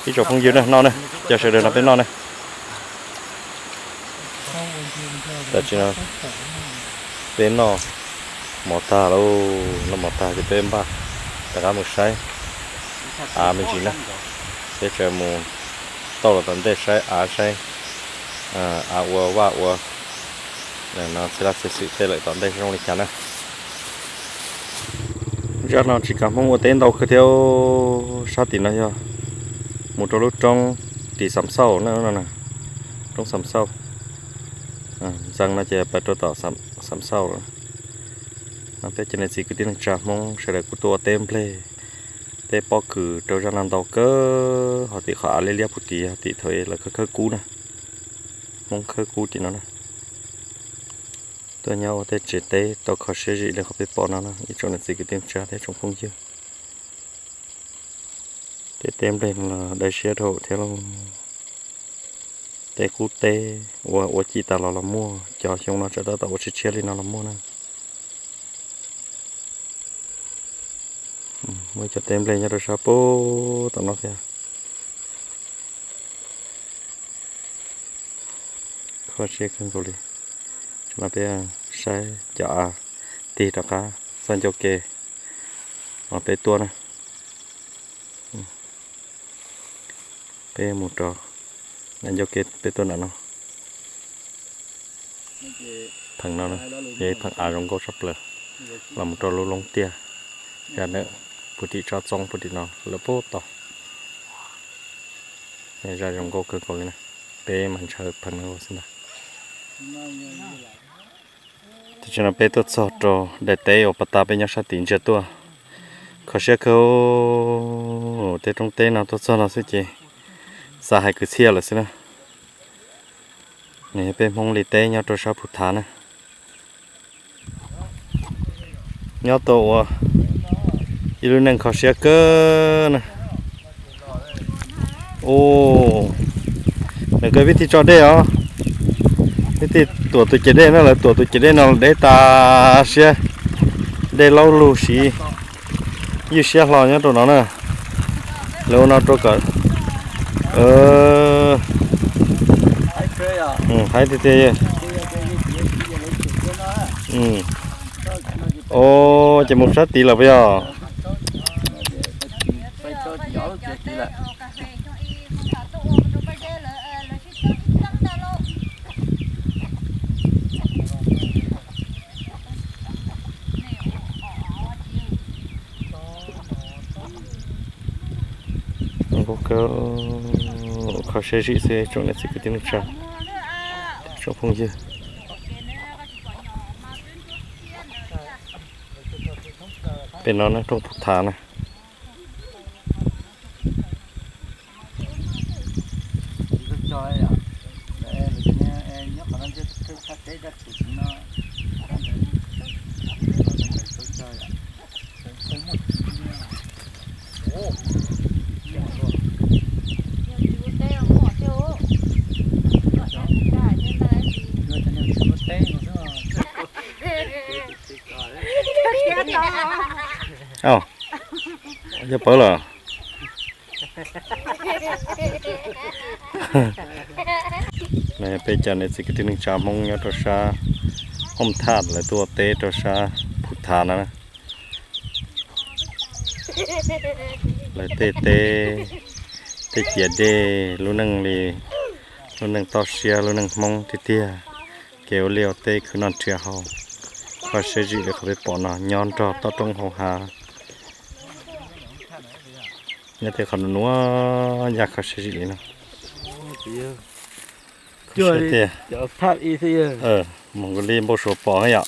Ib tsoom phooj ywg na, noj na, caw sawv daws nrog peb noj na. Tam sim no peb noj mov tag lauj, noj mov tag ces peb npaj rov qab mus saib av me ntsis na. Peb tseem mus tauj los tom ntej saib av saib av ua vaj ua no txhia laj txhia xwm tej lawm tom ntej zoo li cas na. Zaj no tsis kam Hmoob ua teb ntau kawg thiab. Sab tim no yog mus rau lub roob tim Xam Xauj na, roob Xam Xauj. Ntxeev no ces pais rau tom Xam Xauj lawm. Peb cov niam txiv kwv tij neej tsa Hmoob sawv daws kuj tuaj ua teb nplej, teb pob kws rau zaj no ntau kawg. Ho tim qhov av liab liab puag tim yog tim thaum lawv khawb khawb kub na, Hmoob khawb kub tim no na. Tuaj nyob ua tej tsev teb tau kho siab zim li qhov peb pom no na ib tsoom niam txiv kwv tij neej tsa thiab tsoom phooj ywg. Tej teb nplej no los dai siab dhau thiab lauj. Teb qub teb ua ua ciaj tas los los muaj, cov xyoo no tsam tab tom ua tshiab tshiab li no los muaj na. Muaj cov teb nplej nyob rau sab puag tom no thiab. Kho siab kawg nkaus li. Tsam no peb saib cov av tig rov qab txoj ncauj ke uas peb tuaj na. Peb mus rau ncauj ke peb tuaj nram no. Pheem no yog ib pheem av zoo nkauj tshaj plaws. Los mus rau lub loob tiaj, zaj dawm puag tim tsob txoob puag tim no lawm puag tod. Zaj zoo nkauj kawg nkaus li na. Peb mas ntshaw pheem no ua xwb ntag. Tam sim no peb tuaj txog rau daim teb uas pas tas peb nyob sab tim ntsia tuaj. Kho siab kawg, tej roob teb no tuaj txog no xwb ces xav hais kwv txhiaj lawm xwb na. Nws yog peb Hmoob li teb nyob rau sab Phuv Thav na. Nyob tau ua ib lub neej kho siab kawg na. Ua, nws kawg vib thij tso dej os. Vib thij tuam tus ciam dej no, lawv tuam tus ciam dej no deb tas siab. Dej laub lug siv, ywj siab hlo nyob rau no na. Lawv ua no rau kom haib tiag tiag. Ua, ces mus sab tid lawm puas yog? Kho siab zim xwb tsoom niam txiv kwv tij neej tsa, tsoom phooj ywg. Pem no na, roob Phuv Thav na. Au, yog pawv lawm. Peb cov niam txiv kwv tij neej tsa Hmoob nyob rau sab Hoob Thaj lawv tuaj ua teb rau sab Phu Thav no. Lawv tej teb, tej ciav dej, lub neej li, lub neej toj siab, lub neej Hmoob tiag tiag. Kev ua liaj ua teb khwv noj nrhiav haus, kho siab zim li qhov peb pom no nyob nrog toj roob hauv hav. Nyob tej qhov nuav ya kho siab zim li no. Tiag, mus nkaus li npau suav pom yom.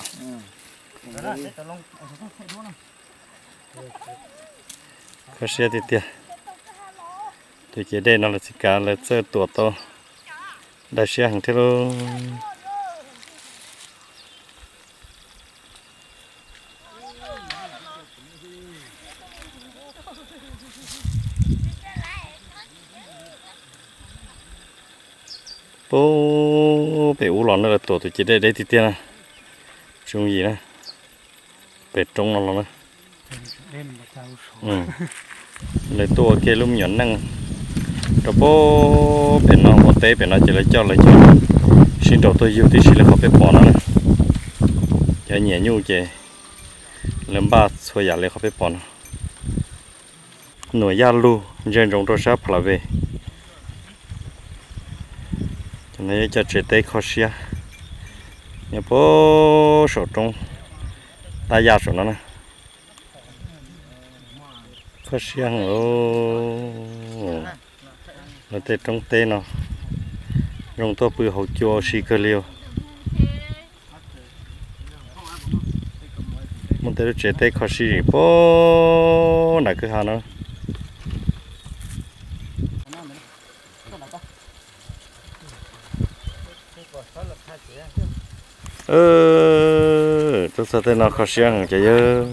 Kho siab tiag tiag. Tus ciav dej no lawv tsis kav, lawv txawj tuam tau, daj siab heev thiab lauj. Puag pem ub los no lawv tuam tus ciav dej deb tiag tiag na. Tsis yooj yim na. Pem roob no los na. Lawv tuaj ua kiag lub me nyuam neej rau puag pem no, ua teb pem no ces lawv coj lawv cov sib nraus tuaj yug tib si li qhov peb pom no na. Cov nyiam nyuj ces lawv npaj txhua yam li qhov peb pom no. Nuam Yaj Lug ntsia ntsoov rau sab Pha La Ve. Cov no yog cov tsev teb kho siab nyob puag saum roob Tab Yaj saum no na. Kho siab heev. Lawv tej roob teb no zoo tuaj pw hauv cua ua si kawg li. Muaj tej lub tsev teb kho siab zim puag nram kwj ha no. Tuaj txog tej no kho siab heev cov yawg.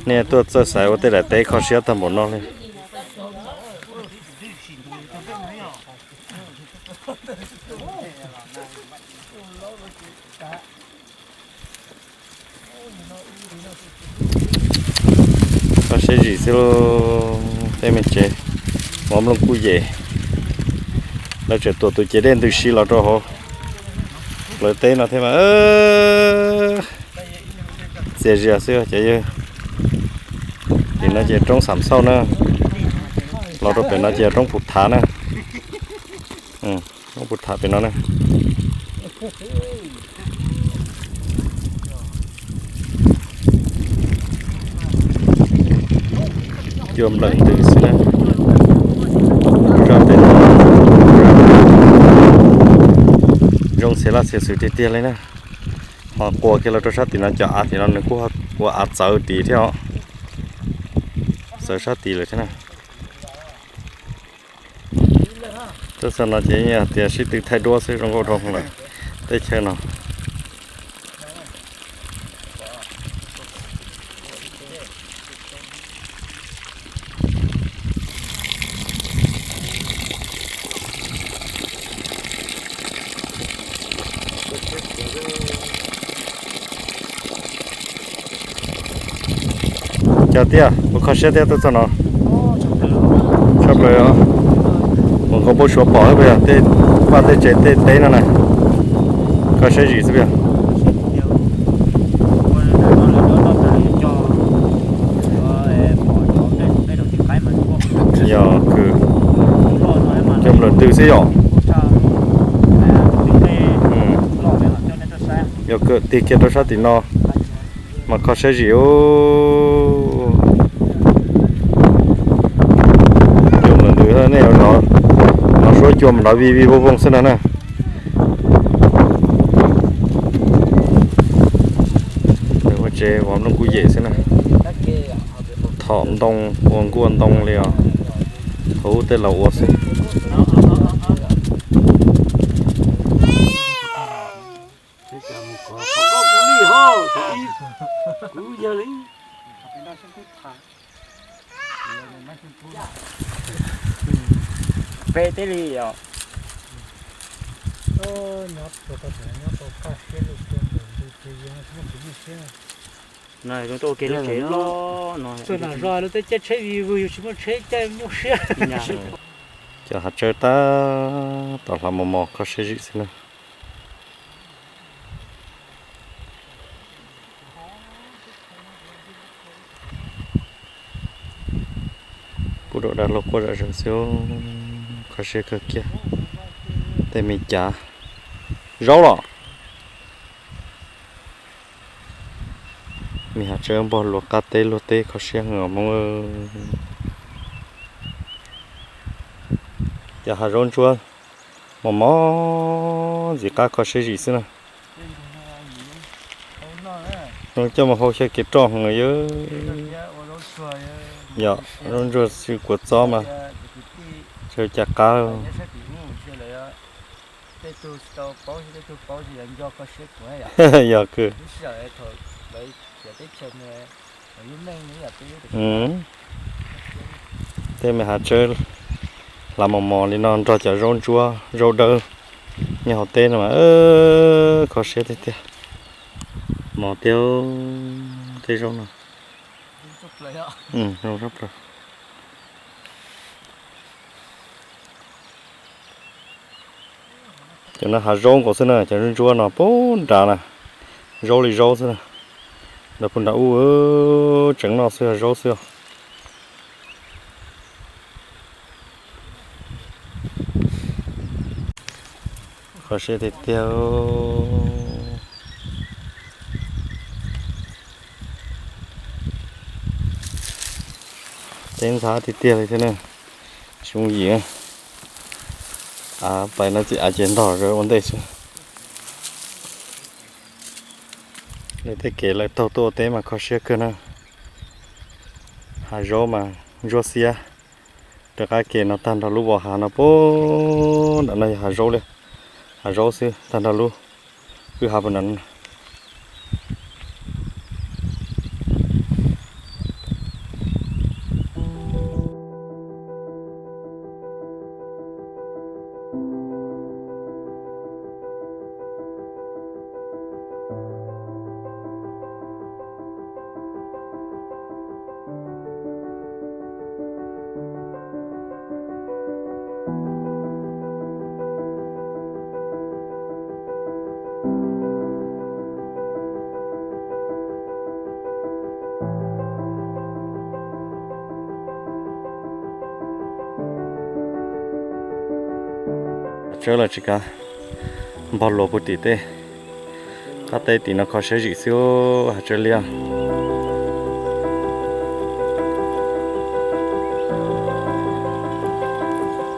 Nej tuaj txawj xaiv ua tej daim teb kho siab tag npaum no li. Kho siab zim xwb lauj. Tej me tsev vov nplooj kuj yem, lawv tseem tuam tus ciav dej ntws si los rau hauv plawv teb no thiab mas. Txias zias xwb cov yawg. Tim no ces roob Xam Xauj na, los rau pem no ces roob Phu Thav na. Roob Phu Thav pem no na. Cua nplawm ntws xwb na. Zaj pem no zoo txhia laj txhia xwm tiag tiag li na. Ho quas kiag los rau sab tim no, cov av tim no nws kuj ua av txawv tid thiab os. Txawv sab tid lawm thiab na. Tuaj txog no ces yeej hais tias sib tw thaij duab xwb, zoo nkauj dhau lawm teb chaws no. Cov tiag, ua kho siab thiab tuaj txog no. Tshaj plaws, mus nkaus npau suav pom puas yog tej vaj tej tsev tej teb no na. Kho siab zim xwb puas yog. Yog kws cua nplawm ntws xwb yom. Yog kws tig kiag rau sab tim no mas kho siab zim. Cua nplawm ntws, nej hnov suab cua mas nrov vij vij voog voog xwb no na. Lawv ua tsev vov nplooj kuj yem xwb na. Thom ntoo, ua nkuaj ntoo li os. Thaum ub tej laus ua xwb. Peb teb li os. Nyob tau kaj siab li, cua nplawm ntws ces yeej muaj kev nyuaj siab. Txog no, lub teb caij tsheb vij vwg yus tsis muaj tsheb caij muaj siab. Cov hav tsawb tab tom hlav mos mos kho siab zim xwb na. Kuj dau dag luag quaj zom zaws xwb, kho siab kawg kiag. Tej me cav zaub los. Me hav tsawb npog luag qab teb luag teb kho siab heev os Hmoob. Cov hav zaub ntsuab mos mos ntxim qab kho siab zim xwb na. Coj mus hau xyaw kev roj heev yom. Yog zaub ntsuag xwb kuv txob mas tsis ua cas qab. Yog kawg. Tej me hav tsawb hlav mos mos li no nrog cov zaub ntsuab zaub dawb nyob hauv teb no mas kho siab tiag tiag. Mos tiag, tej zaub no. Cov no hav zaub nkaus xwb na, cov ntsuab ntsuab no puag nrad na, zaub li zaub xwb na. Nrad puag nrad ub tseem noj xwb zaub xwb. Kho siab tiag tiag. Teb ntxhab tiag tiag li thiab na, tsis yooj yim. Av pais no txij av ces ntog zog ua ntej xwb. Lawv tej kev lawv taug tuaj ua teb mas kho siab kawg na. Hav zaub mas ntsuab xiab. Rov qab kev no tag nrho lub vos hav no puag nram no yog hav zaub li, hav zaub xwb tag nrho lub kwj hav puag nram no. Hav tsawb los tsis kav, npog luas puag tim tej qab teb tim no kho siab zim xwb hav tsawb liab.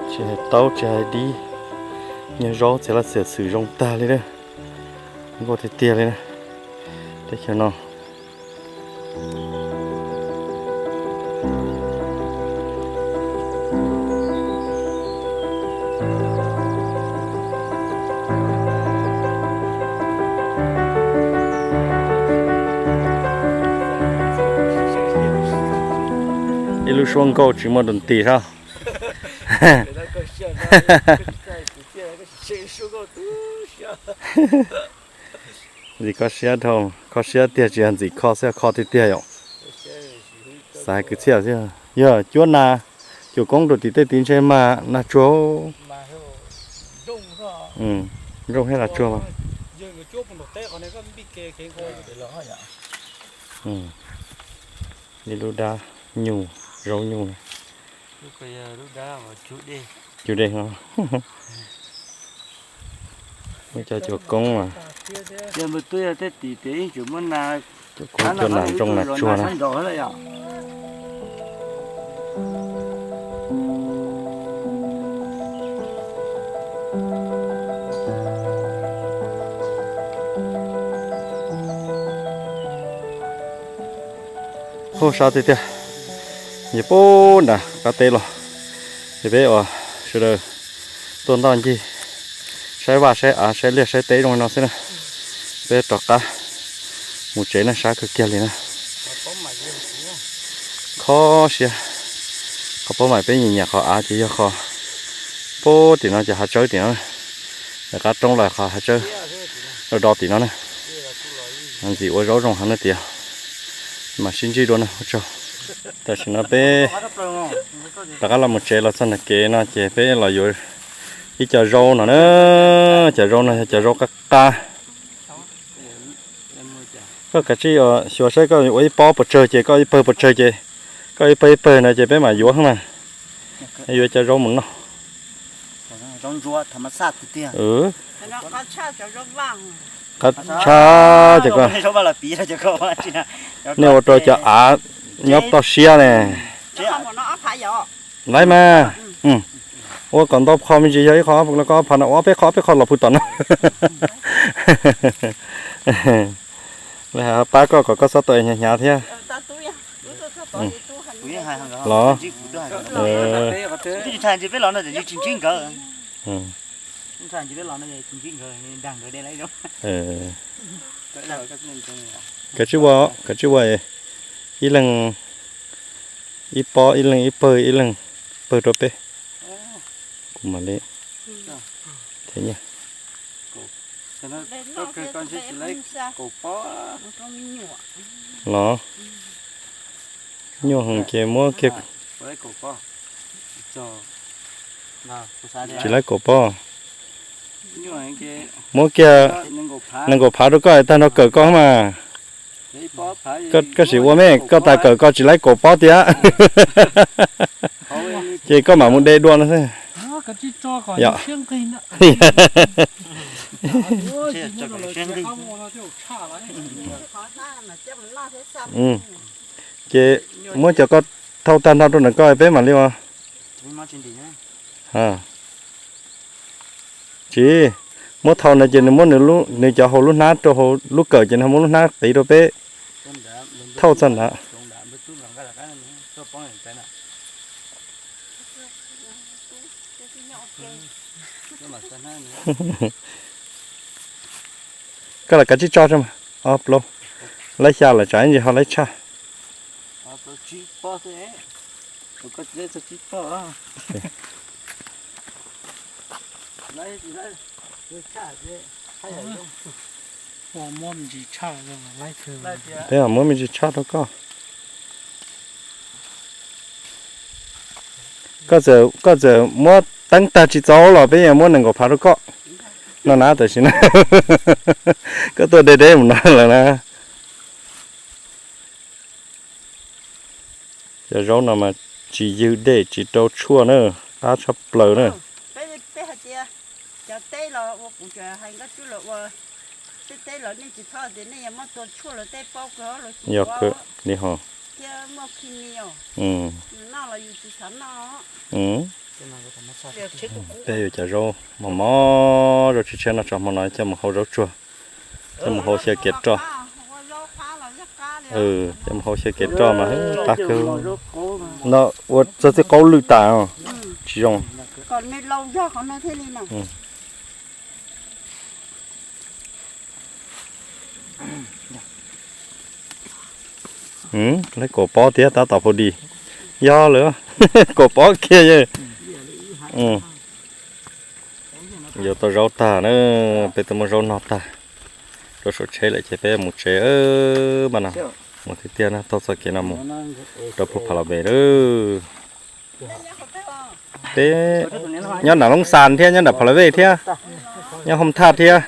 Tsis hais taub tsis hais dib, nyuag zaub txiav laj txiav xwm zoo tag li na. Nkauj tiag tiag li na, teb chaws no. Ib lub suab nkauj tsis muaj doo tis sab. Ntxim kho siab dhau, kho siab tiag tsis yog ntxim kho xwb, kho tiag tiag yom. Xav hais kwv txhiaj xwb, yog cuab nas, cuam koob rau tim tej tid ntshe mas nas tsuag. Nrooj thiab nas tsuag mas. Li lub dab nyuj, zaub nyuj. Cug dej no. Muaj cov cuam koob mas. Cov koob cuab nas nrooj nas tsuag na. Hu sab tiag tiag, yog puag nram qab teb los, ces peb uas sawv daws tuaj ntoj ncig saib vaj saib av saib liaj saib teb zoo li no xwb na. Peb rov qab mus tsev na, sab kawg kiag li na. Kho siab, qhov paub mas peb nyiam nyiam qhov av ces yog qhov puag tim no ces hav tsawb tim no, nram qab roob los qhov hav tsawb do do tim no na. Ntxim ua zaub zoo heev na tias. Mam sib ntsib dua no ua tsaug. Tam sim no peb rov qab los mus tsev los txog nram kev no ces peb los yuav ib co zaub no na. Cov zaub no yog cov zaub qab qab. Koj kav tsij xyuas saib koj ua ib pob puas tsawg ces koj ib pawg puas tsawg ces koj ib pawg ib pawg no ces peb mam yuav na. Yuav cov zaub mus noj. Qab tshaj ces koj, nej ua rau cov av nyob toj siab ne. Laiv mas, ua kom ntau qho me ntsis yog ib qho, koj ob phav no ua peb qho, peb qho los pw tom no. Lawv hais pab koj kom koj txhob tau hnyav hnyav thiab. Los, kav tsij ua, kav tsij ua, ib leeg ib pob, ib leeg ib pawg, ib leeg pawg rau peb. Kuv mam li, los, nyuaj heev ces muab kiag. Tsis laib kaum pob, muab kiag nees nkaum phav rau koj tag nrho kawm koj mas. Koj sim ua me koj tas kawm koj tsis laib kaum pob tiag, ces koj mam mus de dua no xwb. Ces muab cov koj thau tag nrho rau ntawm koj peb mam li ua. Tsis, muab thau no ces nws muab nws cov hauv lub hnab rau hauv lub kawm ces nws muab lub hnab qiv rau peb thauj txog ntawd. Koj los kav tsij tso, ob plaub, laib xya lawm tsam ib ntsis ho laib tshaj. Peb mam muab me ntsis tshaj rau koj. Koj txawm muab teeb tag tsis txaus los peb yuav muab nees nkaum phav rau koj no na. Tam sim no koj tuaj deb deb mus no lawm na. Cov zaub no mas tsis ywg dej tsis rau tshuaj na, qab tshaj plaws na. Cov teb los ua kuv cov hais nkauj tswb los ua, tej teb los nej tsis txhob tias nej yuav muab tua tshuaj los tej paub kawg los. Yog kawg li ho. Thiab muaj khi ni os, yus noj los yus tsis xav noj. Peb yuav cov zaub mos mos, zaub tshiab tshiab no tso, hmo no coj mus hau zaub tsuag, coj mus hau xyaw kev roj. Coj mus hau xyaw kev roj mas qab kawg. No ua txog txij qaub lwj tas, tsis zoo. Laib kaum pob thiab tab tom phu di. Yog lawm, kaum pob kiag. Yuav tau zaub tag na, peb twb muab zaub no tag rau saum tsheb lawm ces peb mus tsev mas no. Mus tiag tiag na, taug txoj kev no mus rau puag Pha La Ve lawm. Peb nyob nram Loob Xas thiab nyob nram Pha La Ve thiab, nyob Hoo Thaj thiab.